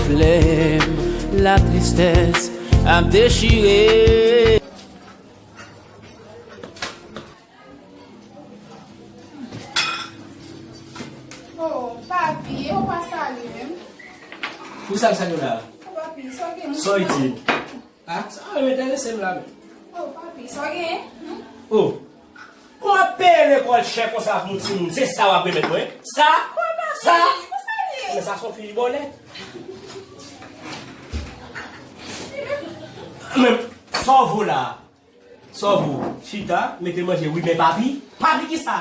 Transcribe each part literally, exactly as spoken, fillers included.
Pwoblèm, latristès ap dechire. Oh, papi, ou pa salye menm? Pou sa m salye w la? Oh, papi, sa w gen? Sa w itil? Ah, sa w enterese m la menm. Oh, papi, sa w gen? Hmm? Oh. Ou ap peye lekòl chè konsa pou yon timoun, se sa w ap remèt mwen? Sa? Sa? Men sa se yon figi bòlèt. Men sa w vo la? Sa w vo? Chita, mete manje, wi, men papi? Papi kisa?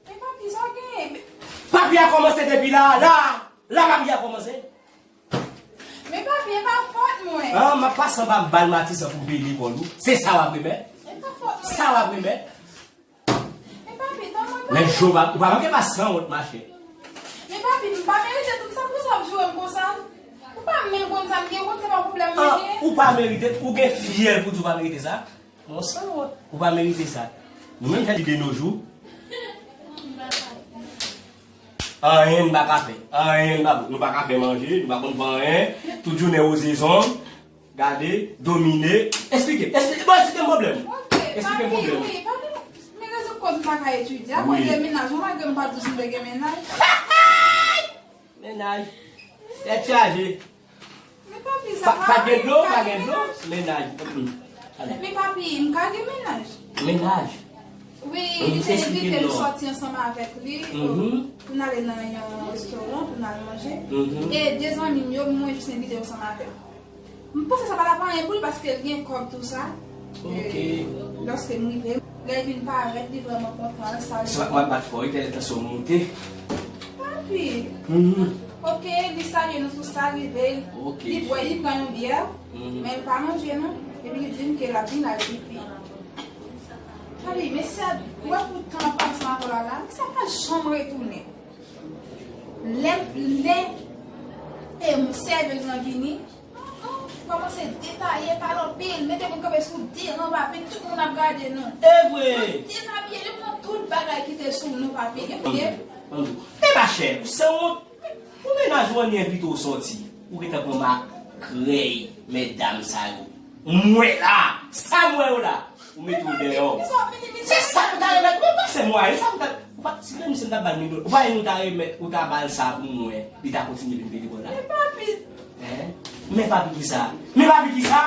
Men papi, sa w genyen? Papi a kòmanse depi la, la, la papi a kòmanse. Men papi, e pa fòt mwen. Ah, m ap pase anba bal Matisan pou m peye lekòl ou. Se sa w ap remèt? E pa fòt mwen. Sa w ap remèt? Men papi, tann mwen, papi. Men Jova, ou pa manke pa sanwont, machè. Men papi, m pa merite tout sa pou sa w ap joure m konsa. Ou pa menm konn sa m gen, ou konn se pa pwoblèm mwen gen. Ah, ou pa merite, ou gen fyèl pou di w pa merite sa? Bon, sanwont, ou pa merite sa. Nou menm jan de nos jours. Anyen n pa ka fè. Anyen n pa, nou pa ka fè manje, nou pa konn fè anyen. Tout jounen woze zong, gade, domine. Esplike, esplike, bon, esplike m pwoblèm ou. Ok, esplike m pwoblèm ou. Papi, wi, papi, men rezon k koz m pa ka etidye. Wi. Akoz de mennaj mwen, malgre m pa di w si m te gen mennaj. Mennaj. Tèt chaje. Men papi, sa pa, pa gen dlo, pa gen dlo. Mennaj. Mennaj. Mm. Ale. Men papi, m ka gen mennaj. Mennaj? Wi, mm, li te envite m sòti ansanm avèk li pou, mhm, pou n ale nan yon restoran, pou n al manje. Mhm. E de zanmi m yo, mwen jis envite yo ansanm avè l. M panse sa pa t ap anyen pou li paske l gen kòb tou sa. Ok. E lòske m rive, lè l vin parèt, li vrèman kontan, l salye m. Sa m ap bat fò, wi, tèl tansyon moute. Papi. Mhm. Ok, li salye nou tou sa, rive. Ok. Li bwè, li pran yon byè, mhm, men l pa manje non. Epi li di m ke l ap vin al pipi. Papi, mesye a, wè pou tan ap pase anvan la la, mesye a pa janm retounen. Lè, lè, e, sèvez lan vini, kòmanse detaye, pale anpil, mete moun kanpe sou de ran, papi, tout moun ap gade nou. E vre. Dezabiye, li pran tout bagay ki te sou nou, papi. Li fouye. Ann, ann. E machè, ou sanwont. Pou mennaj ou anni envite w sòti, ou gentan pran makrèy, medam sa yo. Mwen la, sa m wè yo la, ou mete w dèyè w. Se sa m ta remèt, mwen pase mwayen, sa m ta, ou pa, si menm si m ta ba l mil dola, ou pa wè nou ta remèt, ou ta ba l sa pou mwen, li ta kontinye vin peye lekòl la. Men papi. Hein? Men papi kisa? Men papi kisa?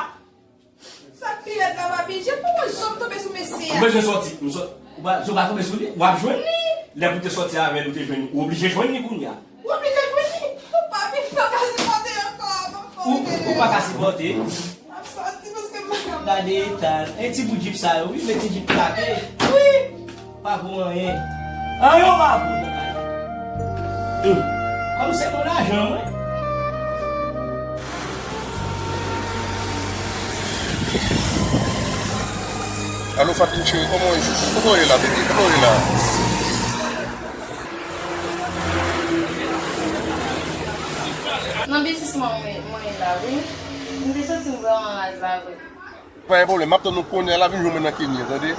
Sa k pi rèd la, papi, je poko janm tonbe sou mesye a. Ou bezwen sòti. M sò-, ou pa, si w pa tonbe sou li, w ap jwenn li. Lè pou te sòti avè l, ou te jwenn, ou oblije jwenn li kounye a. Ou oblije jwenn li. Papi, m pa ka sipòte ankò, m ap fè ou, ou pa ka sipòte. M ap sòti paske m pa ka. Gade eta l. E ti bout jip sa yo, wi, men ti jip plake. Wi. Pa vo anyen. Anyen w pa vo nan kay la. Hum. Kòm se pou lajan mwen. Alo, Fatin cheri, kòman w ye? Kote w ye la, bebe? Kote w ye la? Nan biznis mwen, mwen, mwen ye la, wi. M te santi m vrèman raz la, vre. Pa gen pwoblèm, m ap tann ou kounye a la, vin jwenn mwen nan Kenya, tande?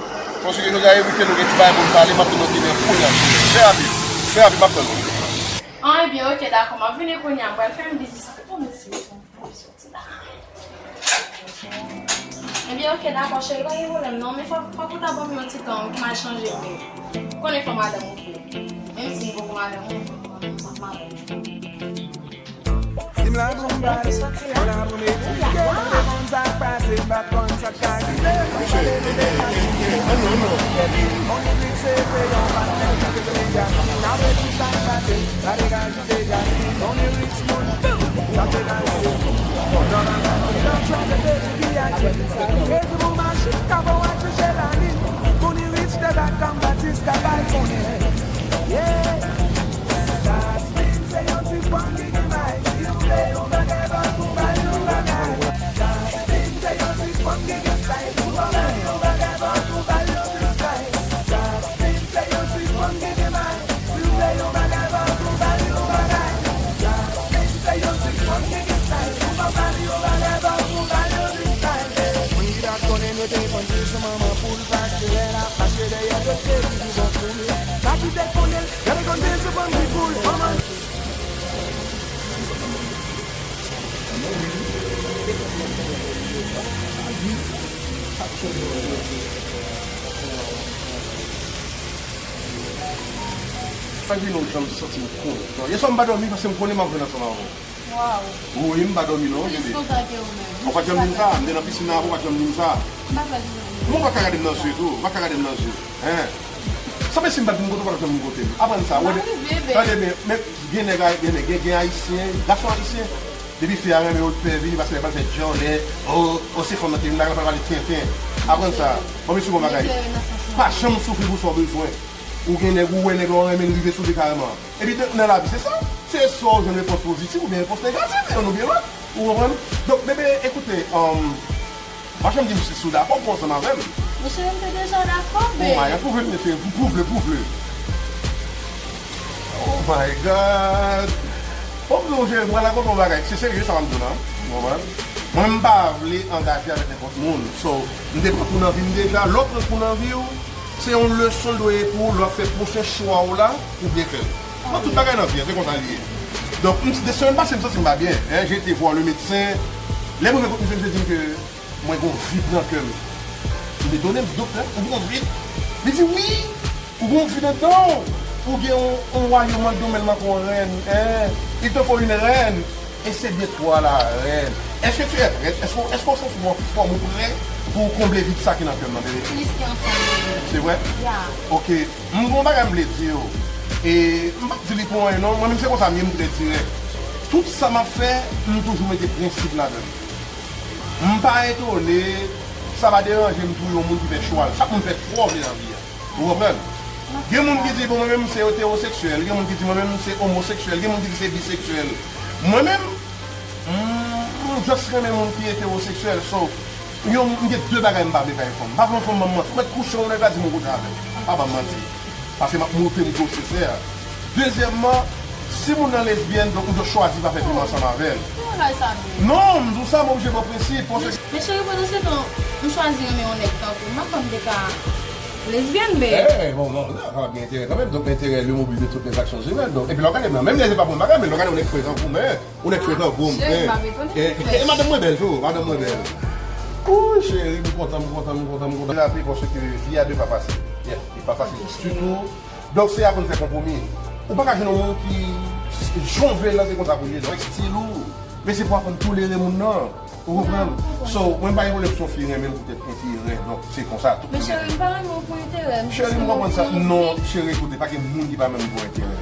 Paske jodi a evite nou gen ti bagay pou n pale, m ap tann ou Kenya kounye a. Fè rapid, fè rapid, m ap tann ou. An, ebyen, oke, dakò, m ap vini kounye a, m pral fè yon biznis. Oh, mèsi, mèsi, mèsi. Ebyen, oke, dakò, cheri, pa gen pwoblèm, non, men fòk, fòk ou ta ban m yon ti tan pou m al chanje vre. Ou konnen fò madanm ou vre. Menm si m poko madanm ou, fò madanm ou. Si m la pou m pale, m la pou m eksplike, m te konn sa k pase, m pa t konn sa k ka rive. Mwen pale nou de Yasin, Tony Rich se te yon patnè ki te deja fin avè tout sa k pase, la degaje deja si Tony Rich moun, sa te la rive. Nòmalman, se yon chwa de peyi ki aji konsa. E si pou mache, ka fè w al chèche lalin. Tony Rich te bat kòm Batis ka bay konnen. Yeah. Jasmine se yon ti fanm ki gen may. Si w vle yon bagay, fòk ou ba l yon bagay. Jasmine se yon ti fanm ki gen style. Si w vle yon bagay, fòk ou ba l yon ti style. Jasmine se yon ti fanm ki gen may. Si w vle yon bagay, fòk ou ba l yon bagay. Jasmine se yon ti fanm ki gen style. Si w vle yon bagay, fòk ou ba l yon ti style. Moun ki pa t konnen, nou te konn di sou manman poul, paske lè l ap mache dèyè dosye ki pi bon pou li. Sa ki te konnen, yo te konn di sou fanm ki koul, manman. Sa vin yon jan m santi m kontan. Yè swa m pa dòmi paske m konnen m ap jwenn ansanm avè w. Waw. Wi, m pa dòmi non, bebe. Plis kontan ke ou menm. Ou pa t janm di m sa, m te nan pisin nan avè w, ou pa t janm di m sa. M pa pral di nou. Ou pa ka gade m nan zye tou, ou pa ka gade m nan zye. Hein? Sanble si m pa t vin kote w, ou pa t janm vin kote m. Aprann sa, ou wè. Tande byen, men gen nèg, gen nèg, gen, gen ayisyen, gason ayisyen, depi fi a renmen yo, l pè vini, paske l pral fè djòlè, o, o, se fanm nan te vin, bagay la pral pale tenten. Aprann sa. Bon, men sou bon bagay. Pa janm soufri pou sa w bezwen. Ou gen nèg, ou wè nèg la, ou renmen l rive sou li kareman. Epi de, nan lavi, se sa. Se swa w jwenn repons pozitif oubyen repons negatif, youn oubyen lòt. Ou konprann? Donk, bebe, ekoute, um, pa janm di m si, si w dakò pou ansanm avè m. Monchè, m te deja dakò, babe. Oh my God, pwouve l, mesye, pwouve l, pwouve l. Oh my God. Bon, m di w, cheri, m pral rakonte w yon bagay. Se serye sa m ap di w la. Ou konprann? Mwen, m pa vle angaje avèk nenpòt moun. So, m te pran kou nan vi m deja. Lè w pran kou nan vi w, se yon leson l dwe ye pou ou lè w ap fè pwochen chwa w la pou byen fè l. Nan tout bagay nan vi an, se konsa l ye. Donk, m, de semèn pase, m santi m pa byen. Hein, j'ai été voir le médecin. Lè m rive kot misye, misye di m ke mwen gen yon vid nan kè m. M etone, m di, "Doktè, ou gen yon vid?" Li di, "Wi, ou gen yon vid anndan w. Ou gen yon, yon wayòm anndan w, menm jan yon rèn. Hein, il te faut une reine." Et c'est bien toi la reine. Est-ce que tu es prête? Est-ce que, est-ce que w santi w anfòm, ou prè pou w konble vid sa ki nan kè w nan, bebe? Plis ke anfòm, bebe. Se vre? Ya. Ok. M gen yon bagay m vle di w. E m p ap di li pou anyen non. Mwen menm se konsa m ye, m trè dirèk. Tout sa m ap fè, m toujou mete prensip ladan l. M pa etone, sa pa deranje m touye yon moun ki fè chwa l. Chak moun fè chwa w vle nan vi a. Ou konprann? Gen moun ki di, "Bon, mwen menm m se etewoseksyèl," gen moun ki di, "Mwen menm m se omoseksyèl," gen moun ki di, "Se biseksyèl." Mwen menm, m, m just renmen moun ki etewoseksyèl. So, yon, m gen de bagay m pa vle bay fanm. M pa vle yon fanm ban m manti. Ou mèt kouche yon nèg la, di m ou kouche avè l. Pa ban m manti. Paske m ap montre m ke w sensè. Dezyèmman, si moun nan lesbyèn, donk ou dwe chwazi pa fè piman ansanm avè l. Ki bagay sa menm? Non, m di w sa, m oblije pran prensip. Men cheri, pandan se tan, m chwazi renmen yon nèg tankou w, m pa kwè m te ka lesbyèn, babe. Eh, bon, non, sa va gen enterè kanmenm. Donk, l'intérêt est le mobile de toutes les actions humaines. Donk, epi lè w gade m nan, menm lè se pa bon bagay, men lè w gade yon nèg fre tankou w, men yon nèg fre tankou m, cheri, m ap etone. E madanm mwen bèl tou, madanm mwen bèl. Ooh, cheri, m kontan, m kontan, m kontan, m kontan. Raple paske vi a de pa fasil. Yeah, li pa fasil ditou. Donk, se aprann fè konpwomi. Ou pa ka jwenn yon moun ki jan w vle l lan, se konsa pou l ye, non, estil ou. Men se pou aprann tolere moun nan. Ou konprann? So, mwen pa gen pwoblèm si yon fi renmen m poutèt enterè. Donk, se konsa tou. Men cheri, m pa renmen w pou enterè m. Cheri, m konprann sa. Non, cheri, ekoute, pa gen moun ki pa renmen m pou enterè.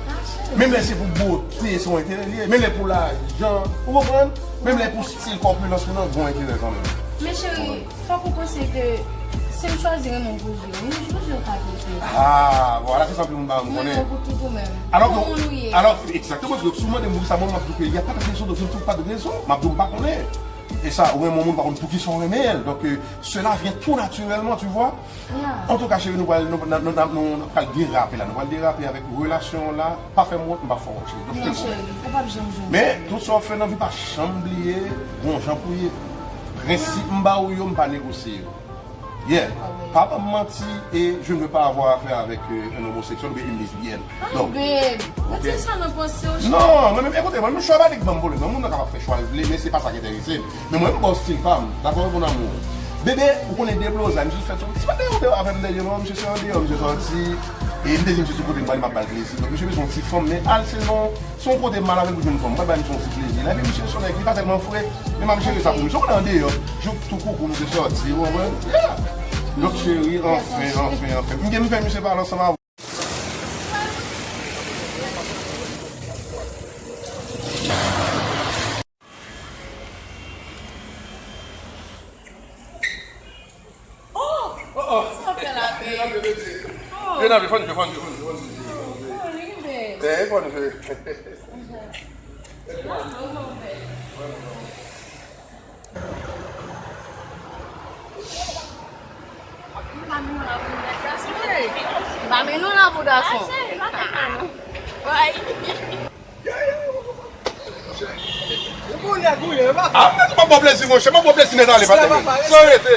Menm lè se pou bote, se yon enterè li ye. Menm lè pou lajan, ou konprann? Menm lè pou stil kòpilans ou nan, gen yon enterè kanmenm. Men cheri, fòk ou panse ke si m chwazi renmen w pou zye w, yon jou zye w ka pete. Ah, vwala, se sa anpil moun pa renmen konnen. Mwen renmen w pou tout ou menm. Pou moun ou ye. Alò, egzakteman, si w mande m poukisa, mwen, m ap di w ke y a pas de raison, donk, je ne trouve pas de raison. M ap di w m pa konnen. E sa, ou renmen yon moun, ou pa konn poukisa w renmen l. Donk, euh, cela vient tout naturellement, tu vois. Antouka, cheri, nou pral, nou, nou, nou, nou, nou pral derape la. Nou pral derape avèk relasyon an la. Pa fè m wont, m pa fè w wont, cheri. Donk, non, cheri, ou p ap janm jwenn sa. Men, tout sa w ap fè nan vi, pa janm bliye, gon jan pou ye. Prensip m ba ou yo, m pa negosye yo. Yeah. Pa ban m manti, et je ne veux pas avoir affaire avec, euh, un homosexuel oubyen une lesbienne. Donk, babe, retire sa nan panse w, cheri. Non, mwen menm, ekoute, mwen menm, chwa pa nèg ban m pwoblèm. Non, moun nan kapab fè chwa l vle, men se pa sa ki enterese m. Men mwen, m ba w stil pa m. Dakò, mon amour? Bebe, ou konnen deblozay, m jis fè ti, ti pa deyò avè m dènyèman, misye se andeyò, misye sòti. E m te di misye sou kote m prale, m ap ba l plezi. Donk, misye bezwen yon ti fanm, men al se non. Se yon kote m al avè l pou jwenn fanm. Mwen bay misye yon ti plezi. Epi misye se yon nèg, li pa tèlman fre. Men m ap jere sa pou misye. Ou konnen andeyò, jouk tou koukou misye sòti, ou konprann? Yeah. Donk, cheri, anfen, anfen, anfen. M gen m fè misye pale ansanm avè w. Oh! Oh, oh. Sa fè lapè. Vin antre, vin antre, fò n jwe, fò n jwe, fò n jwe, fò n jwe, fò n jwe. Oh, li bèl. Eh, fò n jwe. M pa mennen w la pou gason. M pa mennen w la pou gason. Ay. Ah, men se pa bon plezi, monchè. Pa bon plezi nèt ale, pa tande. Sa rete.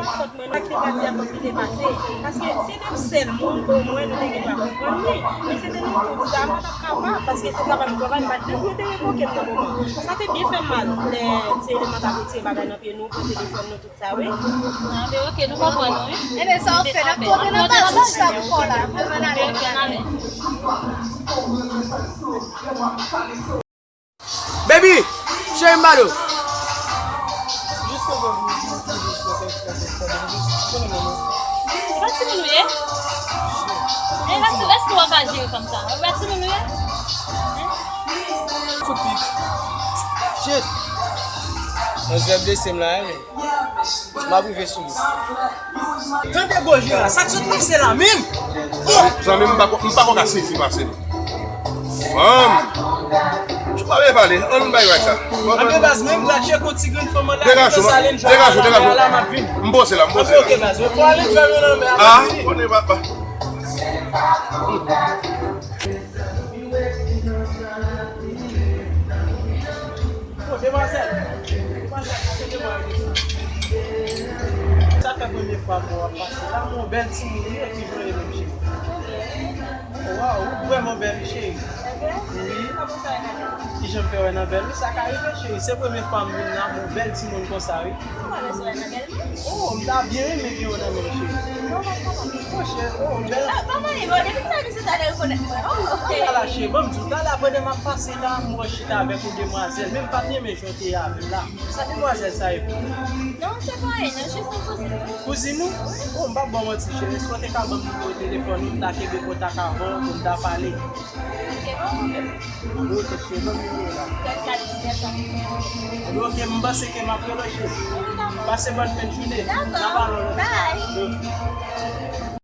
pa fòt mwen, non. Sa k te pase a, fòk li te pase. Paske si se te yon sèl moun, omwen nou te gen dwa konprann li. Men se te nou tout sa, m pa t ap kapab, paske se travay m travay, m pa t vle pou yo te revoke m nan moman. Sa te byen fè m mal, lè se eleman t ap retire bagay nan pye nou, pran telefòn nou, tout sa, wi. Ah, men ok, nou konprann ou, wi. Ebyen, sa w ap fè, n ap tou antre nan baz ou chak kò la. Ann ale, ann ale. Baby, cheri m ba nou. E pa timoun ou ye? E pa ti, lèske w ap aji konsa? E pa timoun ou ye? Kout pik. Shit. Manzè blese m la, wi. M ap rive sou li. Tande gwo jera, sa k sot pase la menm? Oh! Zanmi m, m pa ko, m pa ko ka sezi pase li. Fanm! Ou pa vle pale, ann bay bagay sa. Anben baz, menm gad chèk yon ti grenn fanm an la, degaje w, degaje w, degaje w. M poze la, m poze la. Ok baz, fò ale jwenn yon nan men. Ah, konnen papa. Bon, demwazèl, demwazèl, kite mwen regle sa. Sa fè premye fwa m wè w ap pase la, m wè w bèl timoun wi, e ki jan w ye menm cheri? Oh, waw, ou vrèman bèl wi cheri. Wi. Ki jan m fè wè nan bèl wi, sa ka rive cheri. Se premye fwa m vin la, m wè w bèl timoun konsa wi. Oh, m ta byen renmen gen w nan men m cheri. Monchè, oh, bèl. Ala cheri, ban m di w, talè pandan m ap pase la, m wè w chita avèk yon demwazèl, men m pa t renmen jan w te ye avè l la. Sa demwazèl sa ye pou ou? Non, se pa anyen, non, jis yon kouzin mwen. Kouzin ou? Oh, m p ap ba w manti cheri, si w te ka ban m nimewo telefòn ou, m ta kenbe kontak avè w pou n ta pale. Ok, pa pwoblèm. Anben ok cheri, ban m nimewo w la. Trannkat diznèf san. Anben ok, m panse ke m ap rele w cheri. Pase bòn fen jounen. N a pale yon lòt fwa. Bye. Ok.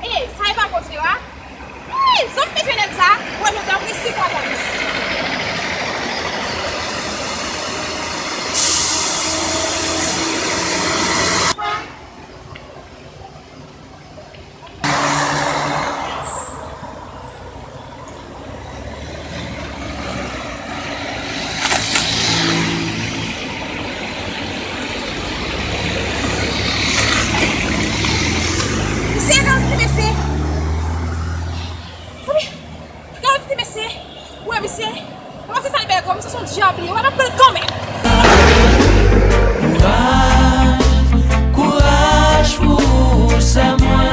Ey, sa e pa kote yo a? Ey, zòt mete nèg sa, wè nou ta prese pa polis. Misye e ka vini mesye. Sabi, e ka vini mesye. Ou wè misye. Ou wè se sa l bèl kò, misye se yon dyab li ye. Ou wè m ap pran l kanmenm. Kouraj, kouraj pou sa m